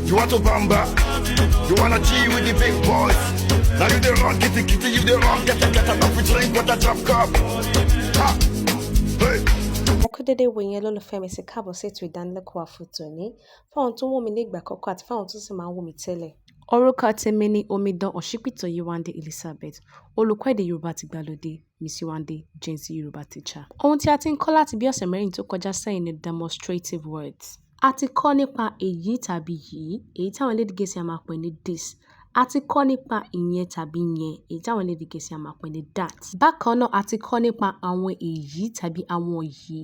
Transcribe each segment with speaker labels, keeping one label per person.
Speaker 1: You want to bamba? You wanna G with the big boys? Now you the wrong, kitty kitty, you the wrong, get a get a coffee drink with a drop cup. Ha! Hey!
Speaker 2: Ẹ kú dédé ìwòyí olólùfẹ́ mi, sì káàbọ̀ sí ètò ìdánilẹ́kọ̀ọ́ wa fún tòní. Fáwọn tó ń wò mí ní ìgbà àkọ́kọ́ àti fáwọn tó sì máa ń wò mí tẹ́lẹ̀. Orúkọ tèmi ni Omidan Ọ̀ṣípìtàn Yéwándé Elizabeth, olùkọ́ èdè Yorùbá tìgbàlódé, Miss Yéwándé, Gen Z Yorùbá teacher. Ohun tí a ti ń kọ́ láti bí ọ̀sẹ̀ 4 tó kọjá sẹ́yìn ni demonstrative words. A ti kọ́ nípa èyí tàbí yìí, èyí táwọn elédè Gẹ̀ẹ́sì a máa pè ní this. A ti kọ́ nípa ìyẹn tàbí yẹn, èyí táwọn elédè Gẹ̀ẹ́sì a máa pè ní that. Bákan náà, a ti kọ́ nípa àwọn èyí tàbí àwọn yìí,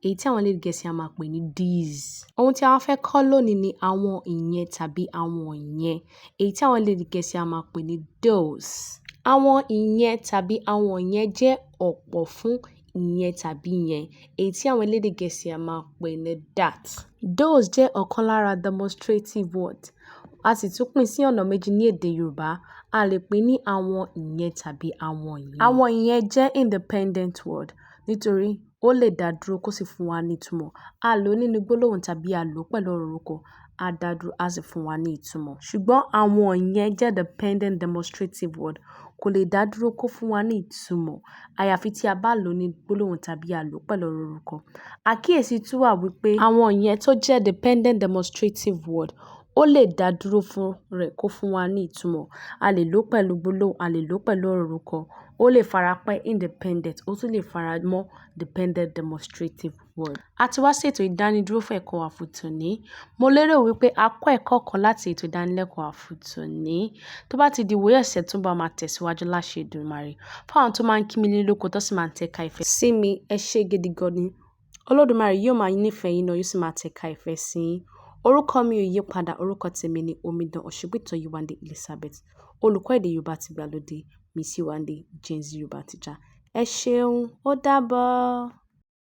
Speaker 2: èyí tí àwọn elédè Gẹ̀ẹ́sì a máa pè ní these. Ohun tí a wá fẹ́ kọ́ lónìí ni àwọn ìyẹn tàbí àwọn yẹn, èyí tí àwọn elédè Gẹ̀ẹ́sì a máa pè ní those. Àwọn ìyẹn tàbí àwọn yẹn jẹ́ ọ̀pọ̀ fún ìyẹn tàbí yẹn, èyí tí àwọn elédè Gẹ̀ẹ́sì a máa pè ní that. Those jẹ́ ọ̀kan lára demonstrative words. A sì tún pín sí ọ̀nà méjì ní èdè Yorùbá. A lè pín ní àwọn ìyẹn tàbí àwọn yẹn. Àwọn ìyẹn jẹ́ independent word nítorí ó lè dá dúró kó sì fún wa ní ìtumọ̀. A lò ó nínú gbólóhùn tàbí a lò ó pẹ̀lú ọ̀rọ̀ orúkọ, á dá dúró, á sì fún wa ní ìtumọ̀. Ṣùgbọ́n àwọn yẹn jẹ́ dependent demonstrative word. Kò lè dá dúró kó fún wa ní ìtumọ̀. Àyàfi tí a bá lò ó ní gbólóhùn tàbí a lò ó pẹ̀lú ọ̀rọ̀ orúkọ. Àkíyèsí tún wà wípé àwọn ìyẹn tó jẹ́ dependent demonstrative word ó lè dá dúró fún rẹ̀ kó fún wa ní ìtumọ̀. A lè lò ó pẹ̀lú gbólóhùn, a lè lò ó pẹ̀lú ọ̀rọ̀ orúkọ. Ó lè farapẹ́ independent, ó tún lè faramọ́ dependent demonstrative word. A ti wá sí ètò ìdánidúró fún ẹ̀kọ́ wa fún tòní. Mo lérò wípé a kọ́ ẹ̀kọ́ kan láti ètò ìdánilẹ́kọ̀ọ́ wa fún tòní. Tó bá ti di ìwòyí ọ̀sẹ̀ tó ń bọ̀, a máa tẹ̀síwájú láṣẹ Èdùmàrè. Fáwọn tó máa ń kí mi nílé lóko tó sì máa ń tẹ̀ka ìfẹ́ sí mi, ẹ ṣé gidi gan ni. Olódùmarè yóò máa nífẹ̀ẹ́ yín náà, yóò sì máa tẹ̀ka ìfẹ́ sí yín. Orúkọ mi ò yí padà, orúkọ tèmi ni Omidan Ọ̀ṣípìtàn Yéwándé Elizabeth, olùkọ́ èdè Yorùbá tìgbàlódé, Miss Yéwándé, Gen Z Yorùbá teacher. Ẹ ṣeun, ó dàbọ̀.